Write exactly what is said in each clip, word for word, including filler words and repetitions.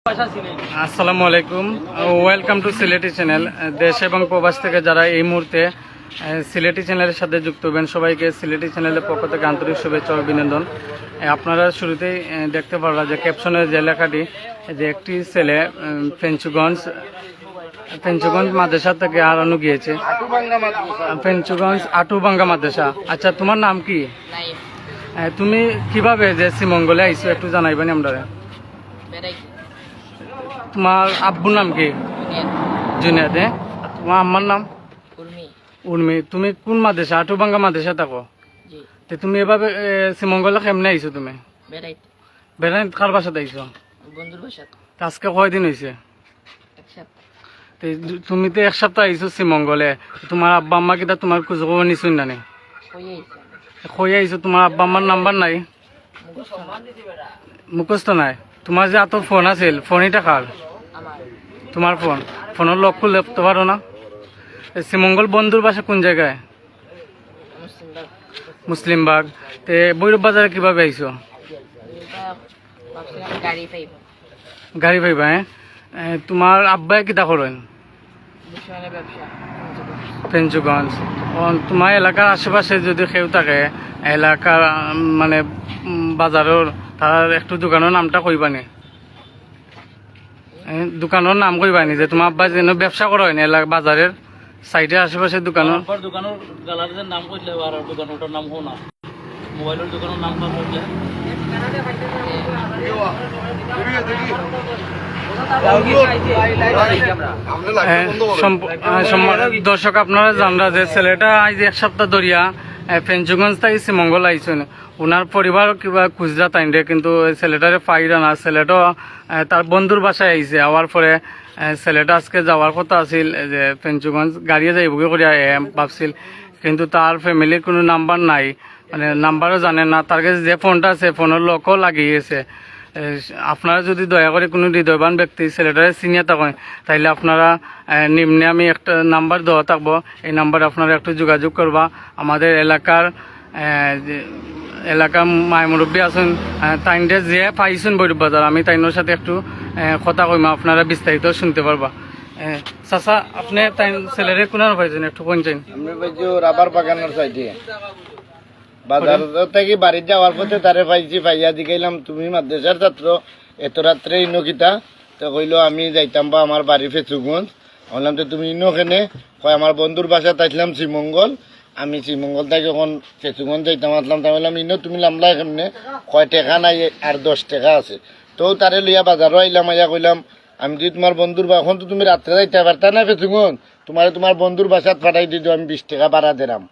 আসসালামু আলাইকুম, welcome to Sylheti চ্যানেল। দেশ এবং প্রবাস থেকে যারা এই মুহূর্তে আহ, সিলেটি চ্যানেলের সাথে যুক্ত হবেন, সবাইকে সিলেটি চ্যানেলের পক্ষ থেকে আন্তরিক শুভেচ্ছা ও অভিনন্দন। আহ, আপনারা শুরুতেই আহ, দেখতে পারবেন যে ক্যাপশনে যে লেখাটি, যে একটি ছেলে উম, ফেঞ্চুগঞ্জ ফেঞ্চুগঞ্জ মাদ্রাসা থেকে হারানো গিয়েছে। আহ, ফেঞ্চুগঞ্জ আটুবাঙ্গা মাদ্রাসা। আচ্ছা, তোমার নাম কি? নাইম। আহ, তুমি কিভাবে যে শ্রীমঙ্গলে আইছো, একটু জানাইবানি আমরারে? বেড়াই। তোমার আব্বুর নাম কি? জুনিয়র। জুনিয়র, হ্যাঁ? তোমার আম্মার নাম? উর্মি। উর্মি। তুমি কোন মাদ্রাসা? আটুবাঙ্গা মাদ্রাসা থাকো? জি। তে তুমি এভাবে এ, শ্রীমঙ্গলে কেমনে আইছো তুমি? বেড়াইতে। বেড়াইতে কার বাসাত আইছো? বন্ধুর বাসাত। তে আজকে কয়দিন হইছে? এক সপ্তাহ। তে তুমি তো এক সপ্তাহ আইছো শ্রীমঙ্গলে, তোমার আব্বা আম্মা কিতা তোমার খোঁজ খবর নিছইন না নি? কই আইছো? কই আইছো? তোমার আব্বা আম্মার নাম্বার নাই? মুখস্থ নাই। মুখস্থ নাই? তোমার যে আতো ফোন আছিল, ফোন ইটা কার? আমার। তোমার ফোন? ফোনর লক খুলতে পারো না? এ, শ্রীমঙ্গল বন্ধুর বাসা কোন জায়গায়? মুসলিমবাগ। মুসলিমবাগ। তে ভৈরব বাজারে কিভাবে আইছো? এটা ভাবছিলাম গাড়ি পাইব। গাড়ি পাইবা, হ্যাঁ? এ, তোমার আব্বায় কিতা করেন? বুঝছো না ব্যবসা। ফেঞ্চুগঞ্জ। ও, তোমার এলাকার আশেপাশে যদি কেউ থাকে, এলাকার, উম, মানে, উম, বাজারর, তার একটু দোকানর নামটা কইবানি? এ, দোকানর নাম কইবানি যে তোমার আব্বা যেন ব্যবসা করেন এলাকা বাজারর সাইডে আশেপাশে দোকানর? আব্বার দোকানর গালার যে নাম কইলে আর দোকানটার নাম হো না, মোবাইলর দোকানর নাম কইলে। এ, সম্প-, আহ, সম্মান-, দর্শক, আপনারা জানরা যে ছেলেটা আইজ এক সপ্তাহ ধরিয়া, আহ, ফেঞ্চুগঞ্জ থাকি শ্রীমঙ্গল আইছইন। ওনার পরিবার কিবা খুঁজরা তাইনরে, কিন্তু এই ছেলেটারে পাইরা না। ছেলেটা, আহ, তার বন্ধুর বাসায় আইছে, আওয়ার পরে, আহ, ছেলেটা আজকে যাওয়ার কথা আছিল, এই যে ফেঞ্চুগঞ্জ গাড়িয়ে যাইবগি করিয়া, এ, ভাবছিল, কিন্তু তার ফ্যামিলির কোনো নাম্বার নাই, মানে নাম্বারও জানে না। তার কাছে যে ফোনটা আছে, ফোনর লকও লাগিয়ে গেছে। এ, আপনারা যদি দয়া করে কোনো হৃদয়বান ব্যক্তি ছেলেটারে চিনিয়া থাকেন, তাইলে আপনারা, এ, নিম্নে আমি একটা নাম্বার দেওয়া থাকবো, এই নাম্বারে আপনারা একটু যোগাযোগ করবা। আমাদের এলাকার, এ, যে এলাকার মায় মুরব্বী আছেন, এ, তাইনরে যে পাইছইন ভৈরব বাজার, আমি তাইনর সাথে একটু, এ, কথা কইমা, আপনারা বিস্তারিত শুনতে পারবা। এ, চাচা, আপনি তাই ছেলেরে কোনানো পাইছেন, একটু কইন চাইন। আমরা পাইছি ও রাবার বাগানর সাইডে। বাজার থাকি বাড়িত যাওয়ার পথে তারে পাইছি, পাইয়া জিগাইলাম, "তুমি মাদ্রাসার ছাত্র, এত রাত্রে ইনো কিতা?" তো কইলো, "আমি যাইতাম বা আমার বাড়ি ফেঞ্চুগঞ্জ।" বললাম, "তো তুমি ইনো কেনে?" কয়, "আমার বন্ধুর বাসাত আইছলাম শ্রীমঙ্গল, আমি শ্রীমঙ্গল থাকি অখন ফেঞ্চুগঞ্জ যাইতাম আছলাম।" তাই বললাম, "ইনো তুমি লামলায় কেমনে?" কয়, "টেকা নাই, আর দশ টেকা আছে।" তো তারে লইয়া বাজারও আইলাম, আইয়া কইলাম, "আমি যদি তোমার বন্ধুর বা-, অখন তো তুমি রাত্রে যাইতায় পারতায় না ফেঞ্চুগঞ্জ, তোমারে তোমার বন্ধুর বাসাত পাঠাই দিতো, আমি বিশ টেকা ভাড়া দিরাম।"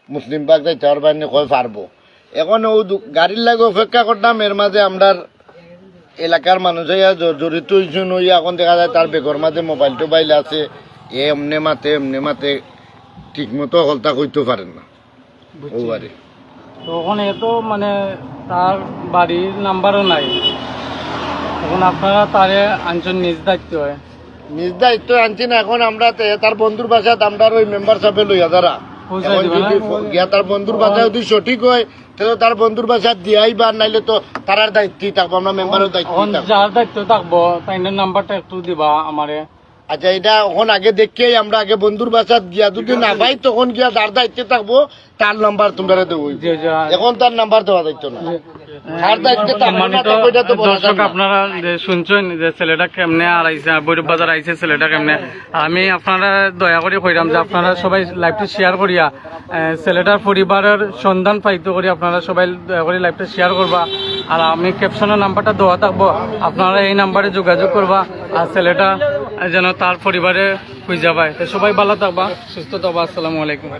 মুসলিমবাগ যাইতায় পারবায়নি? কয়, "পারবো।" অখন অউ দু-, গাড়ির লাগি অপেক্ষা করতাম, এর মাঝে আমরার এলাকার মানুষ আইয়া জ-, জড়িত অইছইন, অইয়া অখন দেখা যায় তার ব্যাগর মাঝে মোবাইল টোবাইল আছে, এ এমনে মাতে, এমনে মাতে, ঠিক মতো হকলতা কইতো পারের না। বুঝছি। অউ বারে। তো অখন এ তো মানে তার বাড়ির নাম্বারও নাই, অখন আপনারা তারে আনছইন নিজ দায়িত্বে? নিজ দায়িত্বে আনছি না, অখন আমরা তে-, তার বন্ধুর বাসাত আমরার ওই মেম্বার সাবে লইয়া যারা। পৌঁছাই অখন দিবা যদি না? ফো-, গিয়া তার বন্ধুর বাসায় যদি সঠিক হয়, তে তো তার বন্ধুর বাসাত দিয়াই বা, নাইলে তো তারার দায়িত্বেই থাকবো, আমরা মেম্বারর দায়িত্বেই অখন থাকবো। যার দায়িত্ব থাকবো, তাইনর নাম্বারটা একটু দিবা আমারে। আচ্ছা, ইটা অখন আগে দেখিয়াই আমরা আগে বন্ধুর বাসাত গিয়া যদি না পাই, তখন গিয়া যার দায়িত্বে থাকবো, তার নাম্বার তোমরারে দেবো। জি, জি, আর অখন তার নাম্বার দেওয়া যাইতো না। জি। তার দায়িত্বে থাকবো না, সম্মানিত থাকবো, ইটা তো বলা দর্শক, যায় না। আপনারা যে শুনছইন যে ছেলেটা কেমনে আর আইছে, ভৈরব বাজার আইছে ছেলেটা কেমনে, আর আমি আপনারা দয়া করি কইরাম যে আপনারা সবাই liveটা share করিয়া, এ, ছেলেটার পরিবারর সন্ধান পাইতো করি আপনারা সবাই দয়া করি liveটা share করবা। আর আমি captionও নাম্বারটা দেওয়া থাকবো, আপনারা এই নাম্বারে যোগাযোগ করবা। আর ছেলেটা, এ, যেন তার পরিবারে খুঁজা পায়। তো সবাই ভালা থাকবা, সুস্থ থাকবা। আসসালামু আলাইকুম।